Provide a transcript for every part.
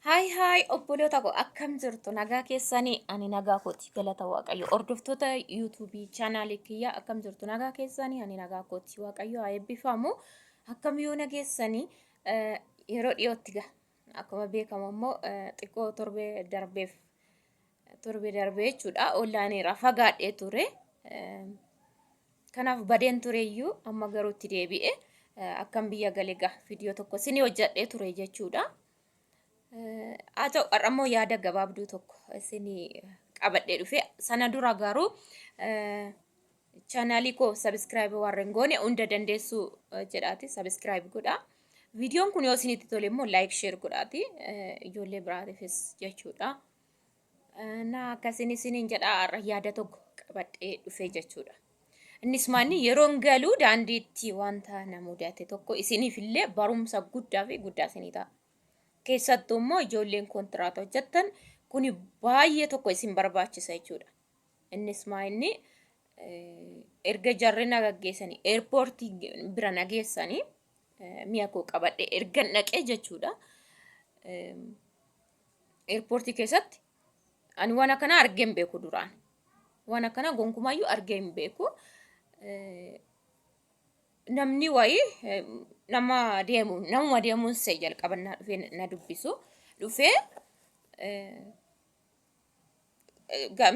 Haay haay, obboloota koo, akkam jirtu? Nagaa keessanii? Ani nagaa kooti, galata Waaqayyo. Hordoftoota yuutuubii chaanaalii kiyyaa, akkam jirtu? Nagaa keessanii? Ani nagaa kooti, Waaqayyo haa eebbifamu. Akkam yoo nageessanii? Yeroo dhiyootti gaa akkuma beekamu immoo xiqqoo torbee darbeef, torbee darbee jechuudha, onlaayiniirraa fagaadhee ture. Kanaaf badeen tureyyuu amma garuu itti deebi'e. Akkam biyya gale gaa viidiyoo tokko isinii hojjedhee ture jechuudha. Haa ta'u, har'a immoo yaada gabaabduu tokko isinii qabadhee dhufe. Sana dura garuu chaanaalii koo subscribe warreen goone hunda dandeessuu jedhaati subscribe godha. Viidiyoon kun yoo isinitti tole immoo like, share godhaati ijoollee biraatiifis jechuudha. Na akkasiin isiniin jedha, har'a yaada tokko qabadhee dhufe jechuudha. Innis maanni yeroon galuu daandiitti wanta na mudate tokko isiniif illee barumsa guddaa fi guddaa isinii ta'a. Keessattuu immoo ijoolleen kontiraata hojjettan kuni baay'ee tokko isin barbaachisa jechuudha. Innis maa inni erga jarri na gaggeessanii eerpoortii bira na geessanii mi'a koo qabadhee ergan dhaqee jechuudha. Eerpoortii keessatti ani waan akkanaa argee hin beeku duraan. Waan akkanaa gonkumaayyuu argee hin beeku. Namni wayii nama deemu, namuma deemuun see jalqabannaa dhufee na dubbisu dhufee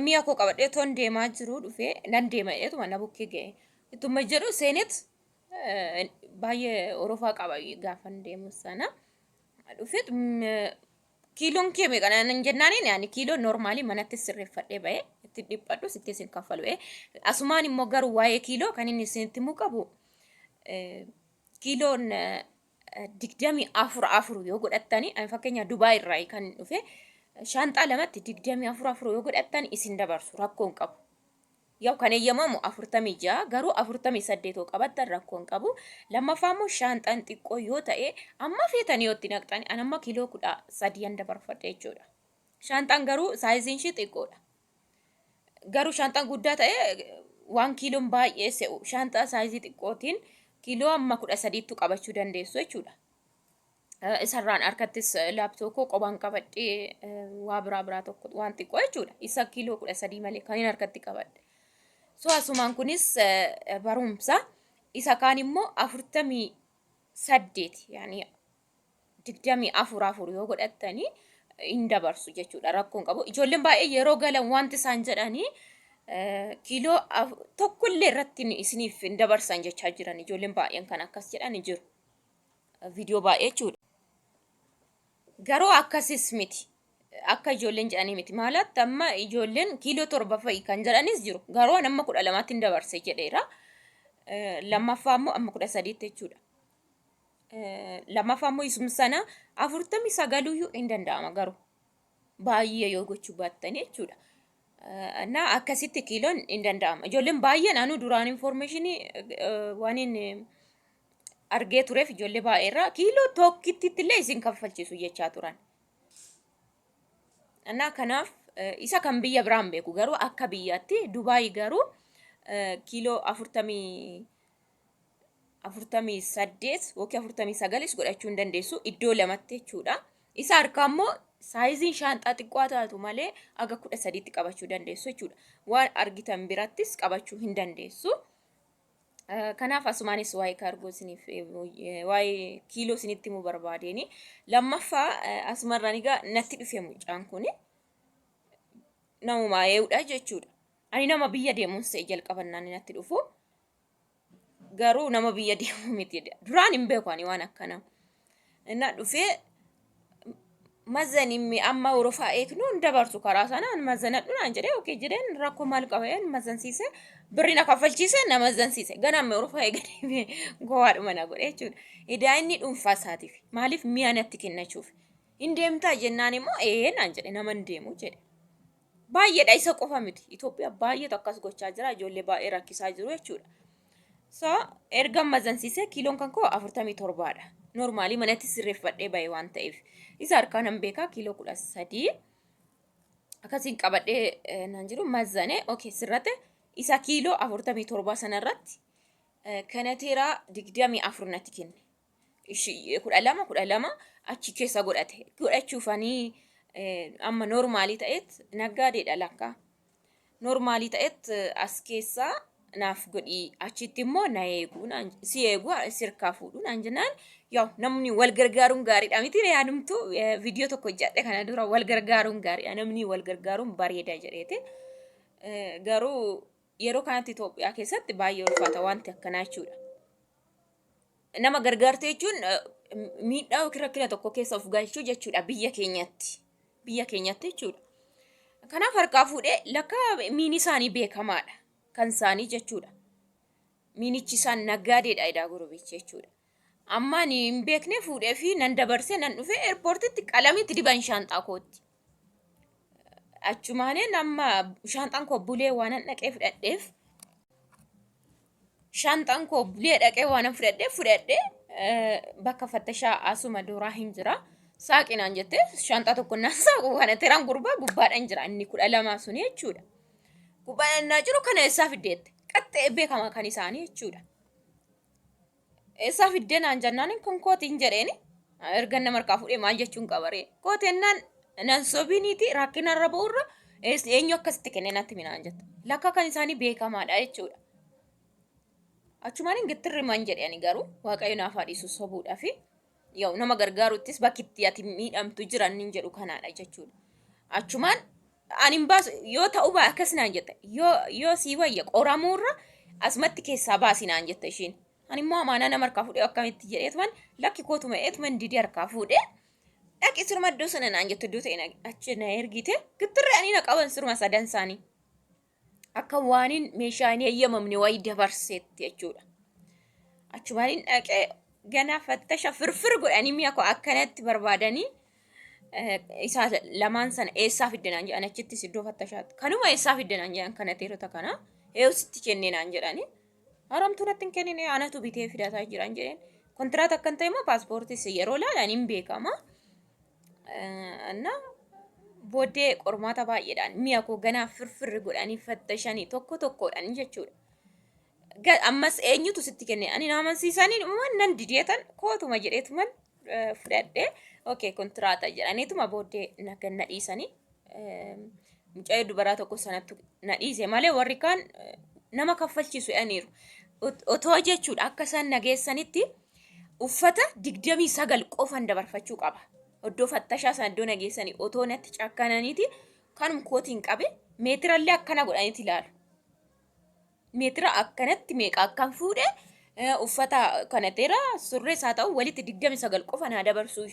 mi'a koo qabadhee toon deemaa jiru dhufee nan deema jedheetuma na bukkee ga'e. Ittuma jedhu seenet baay'ee orofaa qaba gaafan deemu sana. Dhufeet kiiloon kee meeqa naan jennaaniin, ani kiiloo normaalii manatti sirreeffadhee ba'e itti dhiphadhu sitti isin kaffalu. Asumaan immoo garuu waa'ee kiiloo kan inni isinitti himuu qabu, kiiloon 24 4 yoo godhattani, ani fakkeenya Dubaay irraa kan dhufe, shaanxaa lamatti 24 4 yoo godhattan isin dabarsu, rakkoo hin qabu. Yoo kan eeyyamamu 46, garuu 48 yoo qabattan rakkoo hin qabu. Lammaffaa immoo shaanxaan xiqqoo yoo ta'e amma feetan yoo itti naqxan, ani amma kiiloo 13 dabarfadhe jechuudha. Shaanxaan garuu saayiziin ishii xiqqoodha. Garuu shaanxaan guddaa ta'e waan kiiloon baay'ee se'u, shaanxaa saayizii xiqqootiin kiiloo amma 13ttu qabachuu dandeessu jechuudha. Isarraan harkattis laaptookoo qobaan qabadhee waa biraa biraa tokko waan xiqqoo jechuudha. Isa kiiloo 13 malee kan hin harkatti qabadhe. So asumaan kunis barumsa. Isa kaan immoo 48, yaani 24 4 yoo godhattanii hin dabarsu jechuudha. Rakkoon qabu. Ijoolleen baay'ee yeroo galan wanti isaan jedhanii kiiloo tokkollee irratti isiniif hin dabarsan jechaa jiran. Ijoolleen baay'een kan akkas jedhan jiru. Viidiyoo baay'ee jechuudha. Garuu akkasis miti. Akka ijoolleen jedhanii miti. Maalatti amma ijoolleen kiiloo 7 fa'i kan jedhanis jiru. Garuu ani amma 12tti hin dabarse jedheera. Lammaffaa immoo amma 13tti jechuudha. Lammaffaa immoo isuma sana 49yyuu hin danda'ama garuu. Baay'ee yoo gochuu baattanii jechuudha. Na akkasitti kiiloon hin danda'ama. Ijoolleen baay'een anuu duraan information waan hin argee tureef ijoollee baay'ee irraa kiiloo tokkitti illee isin kaffalchiisu jechaa turan. Innaa kanaaf isa kan biyya biraan beeku, garuu akka biyyaatti Dubaay garuu kiiloo 48 yookiin 49s godhachuu hin dandeessu iddoo lamatti jechuudha. Isa harkaa immoo saayiziin shaanxaa xiqqoo taatu malee aga 13tti qabachuu dandeessu jechuudha. Waan argitan birattis qabachuu hin dandeessu. Kanaaf asumaanis waa'ee kaargoo isiniif, waa'ee kiiloo isinitti himuu barbaadeeni. Lammaffaa asumarraan egaa natti dhufe mucaan kuni namuma ee'uudha jechuudha. Ani nama biyya deemuun se'e jalqabannaan natti dhufu. Garuu nama biyya deemu miti. Duraan hin beeku ani waan akkanaa. Innaa dhufee mazani amma orofaa eegnu hin dabarsu karaa sanaan mazanadhu naan jedhee, okay jedheen, rakkoo maal qaba jedheen mazansiise, birri na kaffalchiise, na mazansiise. Gana amma orofaa eeganii gowaadhuma na godhe jechuudha. Edaa inni dhuunfaa isaatiif maaliif mi'a natti kennachuuf hin deemtaa jennaan immoo ee naan jedhe, nama hin deemu jedhe. Baay'eedha, isa qofa miti. Itoophiyaa baay'eetu akkas gochaa jira. Ijoollee baay'ee rakkisaa jiru jechuudha. So erga mazansiisee kiiloon kan koo 47dha. Normaalii manatti sirreeffadhee bahe waan ta'eef. Isa harkaa nan beekaa, kiiloo 13. Akkasiin qabadhee naan jiru mazane, okay, sirrate. Isa kiiloo 47 sanarratti kanateeraa 24 natti kenne. 12 12 achi keessa godhate. Godhachuufanii amma noormaalii ta'eet naggaadeedha lakkaa. Noormaalii ta'eet as keessaa naaf godhii achitti immoo na eeguu naan si eeguu sirkaa fuudhuu naan jennaan yaw namni wal gargaaruun gaariidha miti yaadumtu viidiyoo tokko hojjedhe kana dura wal gargaaruun gaariidha namni wal gargaaruun bareeda jedheeti. Garuu yeroo kanatti Itoophiyaa keessatti baay'ee ulfaata wanti akkanaa jechuudha. Nama gargaarte jechuun miidhaa yookiin rakkina tokko keessa of galchuu jechuudha biyya keenyatti. Biyya keenyatti jechuudha. Kanaaf harkaa fuudhee lakka miini isaanii beekamaadha. Kan isaanii jechuudha. Miinichi isaan naggaadeedha edaa gorobichi jechuudha. Amma ani hin beekne fuudhee fi nan dabarsee nan dhufee eerpoortitti qalamitti diban shaanxaa kootti. Achumaaneen amma shaanxaan koo bulee waanan dhaqee fudhadheef shaanxaan koo bulee dhaqee waanan fudhadheef fudhadhee bakka fattashaa asuma duraa hin jira. Saaqi naan jettee shaanxaa tokko naan saaqu kana tiraan gurbaa gubbaadhaan jira inni 12 suni jechuudha. Gubbaadhaan naa jiru kana eessaa fiddeette qaxxee beekama kan isaanii jechuudha. Eessaa fiddee naan jennaan kan kootiin jedheeni erga nama harkaa fuudhee maal jechuun qabaree kootennaan nan sobiiniiti rakkina irra bu'urra eenyu akkasitti kennee natti minaan jette lakka kan isaanii beekamaadha jechuudha. Achumaan hin gittirri man jedhe ani garuu waaqayyo naaf haa dhiisu sobuudhaafi yaw nama gargaaruttis bakki itti ati miidhamtu jiran nin jedhu kanaadha jechuudha. Achumaan ani hin baasu yoo ta'uu baa akkas naan jette yoo yoo sii wayya qoramuurra asumatti keessaa baasi naan jette ishiin. Ani immoo amaanaa nama harkaa fuudhee akkamitti jedheetuman lakki kootuma eetuman didee harkaa fuudhee dhaqi siruma iddoo sana naan jette iddoo ta'e achi na ergite gittirri ani na qaban siruma sadan isaanii. Akka waaniin meeshaa hin eeyyamamne wayii dabarseetti jechuudha. Achumaaniin dhaqee ganaa fattasha firfir godhanii mi'a koo akkanatti barbaadanii isaa lamaan sana eessaa fidde naan jedhan achittis iddoo fattashaatti. Kanuma eessaa fidde naan jedhan kana teerota kana eessitti kennee naan jedhanii. Haramtuu natti hin kennine anatu bitee fidataa jiran jedheen. Kontiraata akkan ta'e immoo paaspoortiis yeroo ilaalan hin beekama. እና booddee qormaata baay'eedhaan mi'a koo ganaa firfirri godhanii fattashanii tokko tokkoodhaan jechuudha. Ammas eenyutu sitti kenne ani na amansiisanii dhuman nan dideetan kootuma jedheetuman fudhadhee okay kontiraata jedhaniituma booddee na ganna dhiisanii mucayyoo dubaraa tokko sanattu na dhiise malee warri kaan nama kaffalchiisu jedhaniiru. Otoo jechuudha akka isaan nageessanitti uffata 29 qofan dabarfachuu qaba. Iddoo fattashaa sana iddoo nageessanii otoo natti cakkananiiti kanum kootiin qabe meetirallee akkana godhaniiti ilaalu. Meetira akkanatti meeqa akkan fuudhe uffata kana teera surrees haa ta'u walitti 29 qofa naa dabarsuu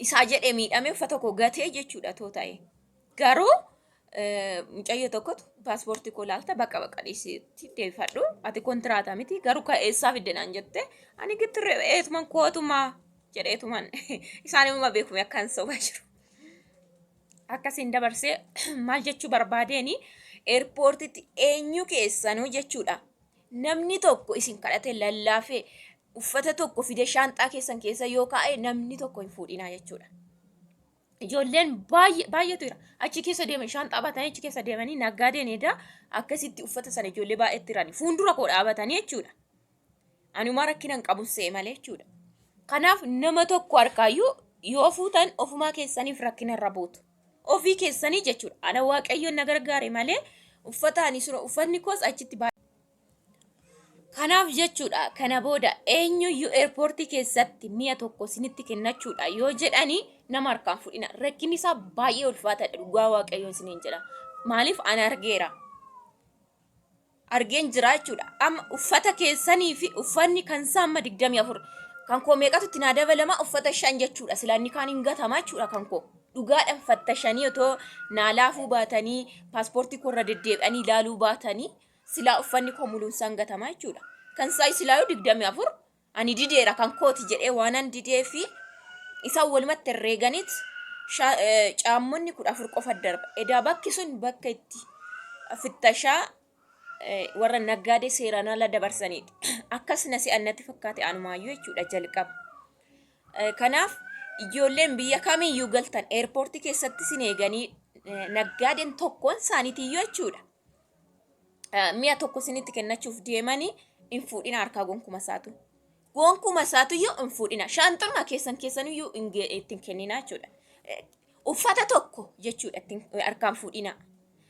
isaa jedhee miidhamee uffata koo gatee jechuudha too ta'e. Garuu mucayyoo tokkotu paaspoortii koo laalta bakka bakka dhiisitti deebifadhu ati kontiraata miti garuu ka eessaa fidde naan jette ani gittirre eetuman kootumaa jedheetuman isaan immoo beekume akkan sobaa jiru. Akkasiin dabarsee maal jechuu barbaadeeni eerpoortitti eenyu keessanuu jechuudha. Namni tokko isin kadhatee lallaafee uffata tokko fide shaanxaa keessan keessa yoo kaa'e namni tokko hin fuudhinaa jechuudha. Ijoolleen baay'ee baay'eetu jira. Achi keessa deeman shaanxaa baatanii achi keessa deemanii naggaadeen edaa akkasitti uffata sana ijoollee baay'eetti jirani. Fuuldura koo dhaabatanii jechuudha. Anumaa rakkina hin qabu se'e malee jechuudha. Kanaaf nama tokko harkaayyuu yoo fuutan ofumaa keessaniif rakkina irra buutu. Ofii keessanii jechuudha. Ana Waaqayyoon na gargaare malee uffata ani sura uffatni koos achitti baay'ee. Kanaaf jechuudha kana booda eenyuyyuu eerpoortii keessatti mi'a tokko isinitti kennachuudha yoo jedhanii nama harkaan fudhina. Rakkinni isaa baay'ee ulfaataadha dhugaa Waaqayyoon isiniin jedha. Maaliif ana argeera. Argeen jira jechuudha. Amma uffata keessanii fi uffanni kan isaa amma 24 kan koo meeqatu itti naa dabalama uffata 5 jechuudha. Silaa inni kaan hin gatama jechuudha kan koo. Dhugaadhaan fattashanii otoo naa laafuu baatanii paaspoortii koo irra deddeebi'anii ilaaluu baatanii silaa uffanni koo muluun isaan gatama jechuudha. Kan isaa silaayuu 24 ani dideera kan kooti jedhee waanan didee fi isaan walumatti herreeganiit caammonni 14 qofa darba. Edaa bakki sun bakka itti fittashaa warra naggaadee seeraan ala dabarsaniidha. Akkas na si'an natti fakkaate anumaayyuu jechuudha jalqaba. Kanaaf ijoolleen biyya kamiyyuu galtan eerpoortii keessatti sin eeganii naggaadeen tokkoon isaaniitiyyuu jechuudha. Mi'a tokko isinitti kennachuuf deemanii hin fuudhina harkaa gonkuma isaatu. Gonkuma isaatuyyuu hin fuudhina. Shaanxuma keessan keessaniyyuu hin ittiin kenninaa jechuudha. Uffata tokko jechuudha ittiin harkaan fuudhina.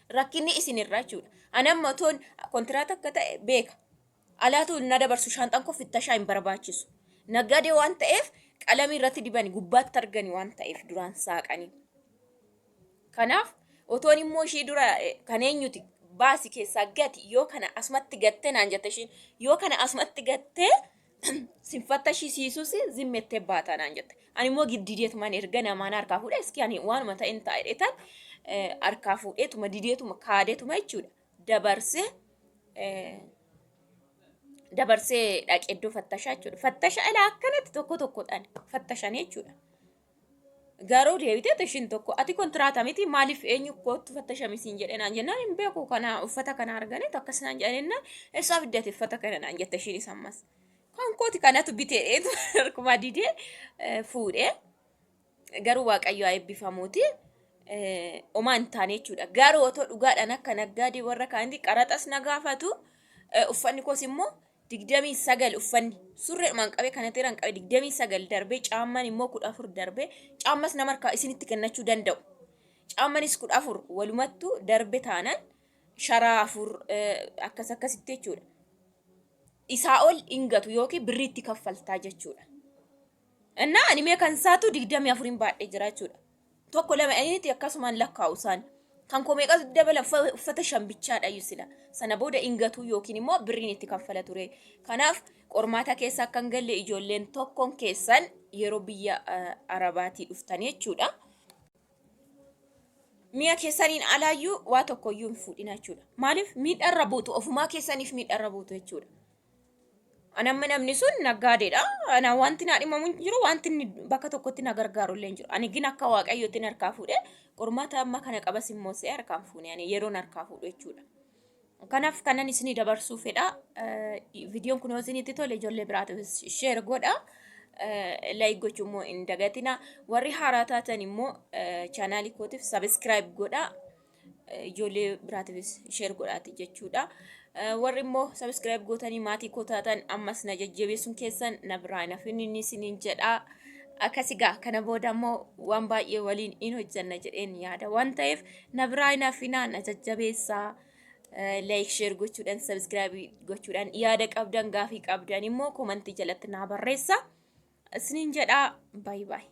Rakkinni isinirra jechuudha. Ani amma otoon kontiraata akka ta'e beeka. Alaatu na dabarsu shaanxaan koo fittashaa hin barbaachisu. Naggaadee waan ta'eef qalamii irratti dibani gubbaatti argani waan ta'eef duraan saaqanii. Kanaaf otoon immoo ishii dura kan eenyuti baasi keessaa gati yoo kana asumatti gattee naan jette ishiin yoo kana asumatti gattee sinfatta ishii siisuus zimmettee baataa naan jette. Ani immoo dideetumaan erga namaan harkaa fuudhee iski ani waanuma ta'in ta'a jedheetan harkaa fuudheetuma dideetuma kaadeetuma jechuudha dabarsee dabarsee dhaqee iddoo fattashaa jechuudha. Fattashaa ilaa akkanatti tokko tokkodhaan fattashan jechuudha. Garuu deebitee ishiin tokko ati kontiraata miti maaliif eenyu kootu fattashami siin jedhe naan jennaan hin beeku kana uffata kana arganeetu akkas naan jedhannaan eessaa fiddate uffata kana naan jette ishiinis ammas. Kan kooti kanatu bitee harkuma didee fuudhee garuu waaqayyo haa eebbifamuuti. Homaa hin taane jechuudha. Garuu otoo dhugaadhaan akka naggaadee warra kaanitti qaraxas na gaafatu uffanni koos immoo 29 uffanni surreedhumaan qabee kana teeraan qabee 29 darbee caammaan immoo 14 darbee caammas nama harkaa isinitti kennachuu danda'u. Caammanis 14 walumattuu darbe taanaan sharaa afur akkas akkasitti jechuudha. Isaa ol hin gatu yookiin birriitti kaffaltaa jechuudha. Innaa ani mee kan isaatu 24n baadhee jira jechuudha. Tokko lama aniiti akkasumaan lakkaa'u isaan. Kan koo meeqatu dabala uffata shan bichaadha iyyuu sila. Sana booda hin gatuu yookiin immoo birriin itti kaffala ture. Kanaaf qormaata keessa akka hin galle ijoolleen tokkoon keessan yeroo biyya Arabaatii dhuftan jechuudha. Mi'a keessaniin alaayyuu waa tokkoyyuu hin fuudhina jechuudha. Maaliif miidharra buutu ofumaa keessaniif miidharra buutu jechuudha. Ani amma namni sun naggaadeedha. Ana wanti naa dhimamu hin jiru, wanti inni bakka tokkotti na gargaaru illee hin jiru. Ani gin akka waaqayyootti harkaa fuudhee qormaata amma kana qabas immoo se'ee harkaan fuune ani yeroon harkaa fuudhu jechuudha. Kanaaf kanan isinii dabarsuu fedha. Viidiyoon kun yoo isinitti tole ijoollee biraatiif share godha. Like gochuu immoo hin dagatina. Warri haaraa taatan immoo chaanaalii kootiif subscribe godha. Ijoollee biraatiifis share godhaati jechuudha. Warri immoo subscribe gootanii maatii koo taatan ammas na jajjabeessuun keessan na biraa hin hafin inni isiniin jedha. Akkasi gaa kana booda immoo waan baay'ee waliin in hojjanna jedheen yaada waan ta'eef na biraa hin hafinaa na jajjabeessaa. Like share gochuudhaan subscribe gochuudhaan yaada qabdan gaafii qabdan immoo komantii jalatti naa barreessa. Isiniin jedha bye bye.